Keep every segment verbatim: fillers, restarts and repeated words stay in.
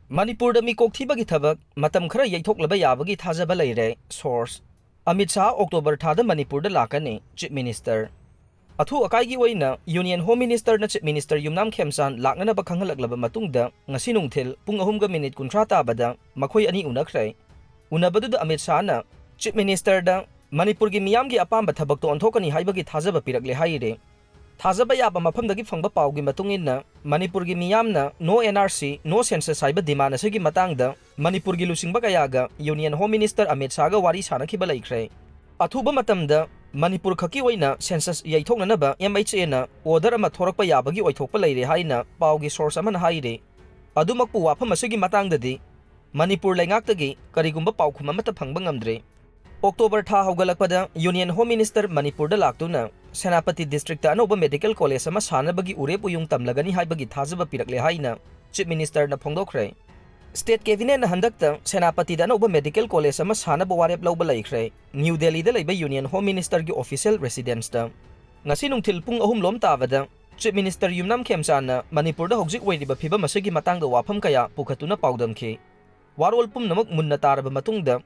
ꯃꯅꯤꯄꯨꯔꯗ ꯃꯤꯀꯣꯛ ꯊꯤꯕꯒꯤ ꯊꯕꯛ ꯃꯇꯝ ꯈꯔ ꯌꯩꯊꯣꯛꯂꯕ ꯌꯥꯕꯒꯤ ꯊꯥꯖꯕ ꯂꯩꯔꯦ꯫ Source: ꯑꯃꯤꯠ ꯁꯥꯍ ꯑꯣꯛꯇꯣꯕꯔ ꯊꯥꯗ ꯃꯅꯤꯄꯨꯔꯗ ꯂꯥꯛꯀꯅꯤ꯫ Chief Minister: ꯑꯊꯨ ꯑꯀꯥꯏꯒꯤ ꯑꯣꯏꯅ Union Home Ministerꯅ Chief Minister ꯌꯨꯝꯅꯥꯝ ꯈꯦꯝꯆꯥꯟ ꯂꯥꯛꯅꯅꯕ ꯈꯪꯍꯜꯂꯛꯂꯕ ꯃꯇꯨꯡꯗ, ꯉꯁꯤ ꯅꯨꯡꯊꯤꯜ ꯄꯨꯡ ꯑꯍꯨꯝꯒ ꯃꯤꯅꯤꯠ ꯀꯨꯟꯊ꯭ꯔꯥ ꯇꯥꯕꯗ ꯃꯈꯣꯏ ꯑꯅꯤ ꯎꯅꯈ꯭ꯔꯦ꯫ ꯎꯅꯕꯗꯨꯗ ꯑꯃꯤꯠ ꯁꯥꯍꯅ Chief Ministerꯗ ꯃꯅꯤꯄꯨꯔꯒꯤ ꯃꯤꯌꯥꯝꯒꯤ ꯑꯄꯥꯝꯕ ꯊꯕꯛꯇꯣ ꯑꯣꯟꯊꯣꯛꯀꯅꯤ ꯍꯥꯏꯕꯒꯤ ꯊꯥꯖꯕ ꯄꯤꯔꯛꯂꯦ ꯍꯥꯏꯔꯤ꯫ ꯊꯥꯖꯕ ꯌꯥꯕ ꯃꯐꯝꯗꯒꯤ ꯐꯪꯕ ꯄꯥꯎꯒꯤ ꯃꯇꯨꯡ ꯏꯟꯅ, ꯃꯅꯤꯄꯨꯔꯒꯤ ꯃꯤꯌꯥꯝꯅ No NRC, No Census ꯍꯥꯏꯕ demand ꯑꯁꯤꯒꯤ ꯃꯇꯥꯡꯗ ꯃꯅꯤꯄꯨꯔꯒꯤ ꯂꯨꯆꯤꯡꯕ ꯀꯌꯥꯒ Union Home Minister ꯑꯃꯤꯠ ꯁꯥꯍꯒ ꯋꯥꯔꯤ ꯁꯥꯅꯈꯤꯕ ꯂꯩꯈ꯭ꯔꯦ꯫ ꯑꯊꯨꯕ ꯃꯇꯝꯗ ꯃꯅꯤꯄꯨꯔ ꯈꯛꯀꯤ ꯑꯣꯏꯅ census ꯌꯩꯊꯣꯛꯅꯅꯕ MHAꯅ order ꯑꯃ ꯊꯣꯔꯛꯄ ꯌꯥꯕꯒꯤ ꯑꯣꯏꯊꯣꯛꯄ ꯂꯩꯔꯦ ꯍꯥꯏꯅ ꯄꯥꯎꯒꯤ source ꯑꯃꯅ ꯍꯥꯏꯔꯤ꯫ ꯑꯗꯨꯃꯛꯄꯨ ꯋꯥꯐꯝ ꯑꯁꯤꯒꯤ ꯃꯇꯥꯡꯗꯗꯤ ꯃꯅꯤꯄꯨꯔ ꯂꯩꯉꯥꯛꯇꯒꯤ ꯀꯔꯤꯒꯨꯝꯕ ꯄꯥꯎꯈꯨꯝ ꯑꯃꯠꯇ ꯐꯪꯕ ꯉꯝꯗ꯭ꯔꯤ꯫ ꯑꯣꯛꯇꯣꯕꯔ ꯊꯥ ꯍꯧꯒꯠꯂꯛꯄꯗ Union Home Minister ꯃꯅꯤꯄꯨꯔꯗ ꯂꯥꯛꯇꯨꯅ ꯁꯦꯅꯥꯄꯇꯤ districtꯇ ꯑꯅꯧꯕ medical college ꯑꯃ ꯁꯥꯅꯕꯒꯤ ꯎꯔꯦꯞ ꯎꯌꯨꯡ ꯇꯝꯂꯒꯅꯤ ꯍꯥꯏꯕꯒꯤ ꯊꯥꯖꯕ ꯄꯤꯔꯛꯂꯦ ꯍꯥꯏꯅ Chief Ministerꯅ ꯐꯣꯡꯗꯣꯛꯈ꯭ꯔꯦ꯫ State Cabinetꯅ ꯍꯟꯗꯛꯇ ꯁꯦꯅꯥꯄꯇꯤꯗ ꯑꯅꯧꯕ medical college ꯑꯃ ꯁꯥꯅꯕ ꯋꯥꯔꯦꯞ ꯂꯧꯕ ꯂꯩꯈ꯭ꯔꯦ꯫ New Delhiꯗ ꯂꯩꯕ Union Home Ministerꯒꯤ official residenceꯇ ꯉꯁꯤ ꯅꯨꯡꯊꯤꯜ ꯄꯨꯡ ꯑꯍꯨꯝ ꯂꯣꯝ ꯇꯥꯕꯗ Chief Minister ꯌꯨꯝꯅꯥꯝ ꯈꯦꯝꯆꯥꯟꯅ ꯃꯅꯤꯄꯨꯔꯗ ꯍꯧꯖꯤꯛ ꯑꯣꯏꯔꯤꯕ ꯐꯤꯕꯝ ꯑꯁꯤꯒꯤ ꯃꯇꯥꯡꯗ ꯋꯥꯐꯝ ꯀꯌꯥ ꯄꯨꯈꯠꯇꯨꯅ ꯄꯥꯎꯗꯝꯈꯤ꯫ ꯋꯥꯔꯣꯜ ꯄꯨꯝꯅꯃꯛ ꯃꯨꯟꯅ ꯇꯥꯔꯕ ꯃꯇꯨꯡꯗ,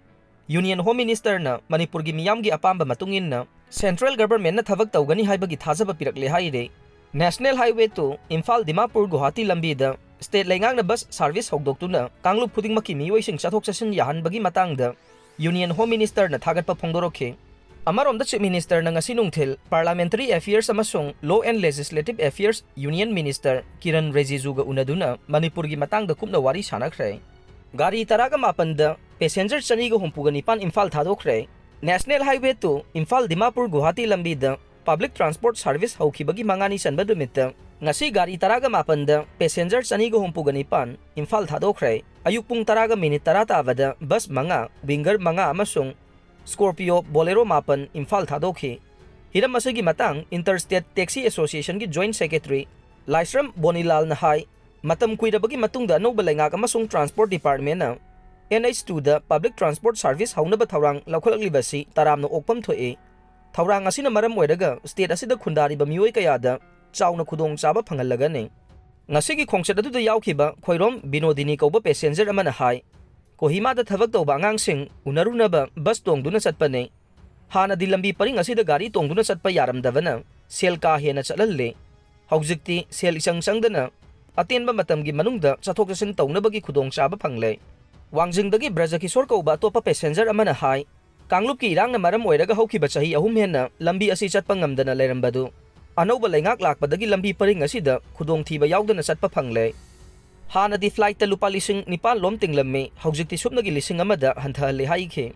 Union Home Ministerꯅ ꯃꯅꯤꯄꯨꯔꯒꯤ ꯃꯤꯌꯥꯝꯒꯤ ꯑꯄꯥꯝꯕ ꯃꯇꯨꯡ ꯏꯟꯅ Central Governmentꯅ ꯊꯕꯛ ꯇꯧꯒꯅꯤ ꯍꯥꯏꯕꯒꯤ ꯊꯥꯖꯕ ꯄꯤꯔꯛꯂꯦ ꯍꯥꯏꯔꯤ꯫ National Highway two Imphal Dimapur Guwahati ꯂꯝꯕꯤꯗ state ꯂꯩꯉꯥꯛꯅ bus service ꯍꯧꯗꯣꯛꯇꯨꯅ ꯀꯥꯡꯂꯨꯞ ꯈꯨꯗꯤꯡꯃꯛꯀꯤ ꯃꯤꯑꯣꯏꯁꯤꯡ ꯆꯠꯊꯣꯛ ꯆꯠꯁꯤꯟ ꯌꯥꯍꯟꯕꯒꯤ ꯃꯇꯥꯡꯗ Union Home Ministerꯅ ꯊꯥꯒꯠꯄ ꯐꯣꯡꯗꯣꯔꯛꯈꯤ꯫ ꯑꯃꯔꯣꯝꯗ Chief Ministerꯅ ꯉꯁꯤ ꯅꯨꯡꯊꯤꯜ Parliamentary Affairs ꯑꯃꯁꯨꯡ Law and Legislative Affairs Union Minister Kiran ꯔꯤꯖꯤꯖꯨꯒ ꯎꯅꯗꯨꯅ ꯃꯅꯤꯄꯨꯔꯒꯤ ꯃꯇꯥꯡꯗ ꯀꯨꯞꯅ ꯋꯥꯔꯤ ꯁꯥꯅꯈ꯭ꯔꯦ꯫ ꯒꯥꯔꯤ ꯇꯔꯥꯒ ꯃꯥꯄꯟꯗ passenger ꯆꯅꯤꯒ ꯍꯨꯝꯐꯨꯒ ꯅꯤꯄꯥꯟ Imphal ꯊꯥꯗꯣꯛꯈ꯭ꯔꯦ꯫ National Highway two Imphal Dimapur Guwahati ꯂꯝꯕꯤꯗ public transport service ꯍꯧꯈꯤꯕꯒꯤ ꯃꯉꯥꯅꯤ ꯆꯟꯕ ꯅꯨꯃꯤꯠꯇ ꯉꯁꯤ ꯒꯥꯔꯤ ꯇꯔꯥꯒ ꯃꯥꯄꯟꯗ passenger ꯆꯅꯤꯒ ꯍꯨꯝꯐꯨꯒ ꯅꯤꯄꯥꯟ ꯏꯝꯐꯥꯜ ꯊꯥꯗꯣꯛꯈ꯭ꯔꯦ꯫ ꯑꯌꯨꯛ ꯄꯨꯡ ꯇꯔꯥꯒ ꯃꯤꯅꯤꯠ ꯇꯔꯥ ꯇꯥꯕꯗ bus ꯃꯉꯥ, winger ꯃꯉꯥ ꯑꯃꯁꯨꯡ Scorpio Bolero ꯃꯥꯄꯟ ꯏꯝꯐꯥꯜ ꯊꯥꯗꯣꯛꯈꯤ꯫ ꯍꯤꯔꯝ ꯑꯁꯤꯒꯤ ꯃꯇꯥꯡ Inter State Taxi Associationꯒꯤ Joint Secretary ꯂꯥꯏꯁ꯭ꯔꯝ ꯕꯣꯅꯤꯂꯥꯜꯅ ꯍꯥꯏ, ꯃꯇꯝ ꯀꯨꯏꯔꯕꯒꯤ ꯃꯇꯨꯡꯗ ꯑꯅꯧꯕ ꯂꯩꯉꯥꯛ ꯑꯃꯁꯨꯡ Transport Departmentꯅ NH twoꯗ public transport service ꯍꯧꯅꯕ ꯊꯧꯔꯥꯡ ꯂꯧꯈꯠꯂꯛꯂꯤꯕ ꯑꯁꯤ ꯇꯔꯥꯝꯅ ꯑꯣꯛꯐꯝ ꯊꯣꯛꯏ꯫ ꯊꯧꯔꯥꯡ ꯑꯁꯤꯅ ꯃꯔꯝ ꯑꯣꯏꯔꯒ state ꯑꯁꯤꯗ ꯈꯨꯟꯗꯥꯔꯤꯕ ꯃꯤꯑꯣꯏ ꯀꯌꯥꯗ ꯆꯥꯎꯅ ꯈꯨꯗꯣꯡꯆꯥꯕ ꯐꯪꯍꯜꯂꯒꯅꯤ꯫ ꯉꯁꯤꯒꯤ ꯈꯣꯡꯆꯠ ꯑꯗꯨꯗ ꯌꯥꯎꯈꯤꯕ ꯈꯣꯏꯔꯣꯝ ꯕꯤꯅꯣꯗꯤꯅꯤ ꯀꯧꯕ ꯄꯦꯁꯦꯟꯖꯔ ꯑꯃꯅ ꯍꯥꯏ, ꯀꯣꯍꯤꯃꯥꯗ ꯊꯕꯛ ꯇꯧꯕ ꯑꯉꯥꯡꯁꯤꯡ ꯎꯅꯔꯨꯅꯕ ꯕꯁ ꯇꯣꯡꯗꯨꯅ ꯆꯠꯄꯅꯤ꯫ ꯍꯥꯟꯅꯗꯤ ꯂꯝꯕꯤ ꯄꯔꯤꯡ ꯑꯁꯤꯗ ꯒꯥꯔꯤ ꯇꯣꯡꯗꯨꯅ ꯆꯠꯄ ꯌꯥꯔꯝꯗꯕꯅ ꯁꯦꯜ ꯀꯥ ꯍꯦꯟꯅ ꯆꯠꯍꯜꯂꯦ꯫ ꯍꯧꯖꯤꯛꯇꯤ ꯁꯦꯜ ꯏꯆꯪ ꯆꯪꯗꯅ ꯑꯇꯦꯟꯕ ꯃꯇꯝꯒꯤ ꯃꯅꯨꯡꯗ ꯆꯠꯊꯣꯛ ꯆꯠꯁꯤꯟ ꯇꯧꯅꯕꯒꯤ ꯈꯨꯗꯣꯡꯆꯥꯕ ꯐꯪꯂꯦ꯫ ꯋꯥꯡꯖꯤꯡꯗꯒꯤ ꯕ꯭ꯔꯖꯀꯤꯁꯣꯔ ꯀꯧꯕ ꯑꯇꯣꯞꯄ ꯄꯦꯁꯦꯟꯖꯔ ꯑꯃꯅ ꯍꯥꯏ, ꯀꯥꯡꯂꯨꯞꯀꯤ ꯏꯔꯥꯡꯅ ꯃꯔꯝ ꯑꯣꯏꯔꯒ ꯍꯧꯈꯤꯕ ꯆꯍꯤ ꯑꯍꯨꯝ ꯍꯦꯟꯅ ꯂꯝꯕꯤ ꯑꯁꯤ ꯆꯠꯄ ꯉꯝꯗꯅ ꯂꯩꯔꯝꯕꯗꯨ ꯑꯅꯧꯕ ꯂꯩꯉꯥꯛ ꯂꯥꯛꯄꯗꯒꯤ ꯂꯝꯕꯤ ꯄꯔꯤꯡ ꯑꯁꯤꯗ ꯈꯨꯗꯣꯡꯊꯤꯕ ꯌꯥꯎꯗꯅ ꯆꯠꯄ ꯐꯪꯂꯦ꯫ ꯍꯥꯟꯅꯗꯤ ꯐ꯭ꯂꯥꯏꯠꯇ ꯂꯨꯄꯥ ꯂꯤꯁꯤꯡ ꯅꯤꯄꯥꯟ ꯂꯣꯝ ꯇꯤꯡꯂꯝꯃꯤ, ꯍꯧꯖꯤꯛꯇꯤ ꯁꯨꯞꯅꯒꯤ ꯂꯤꯁꯤꯡ ꯑꯃꯗ ꯍꯟꯊꯍꯜꯂꯦ ꯍꯥꯏꯈꯤ꯫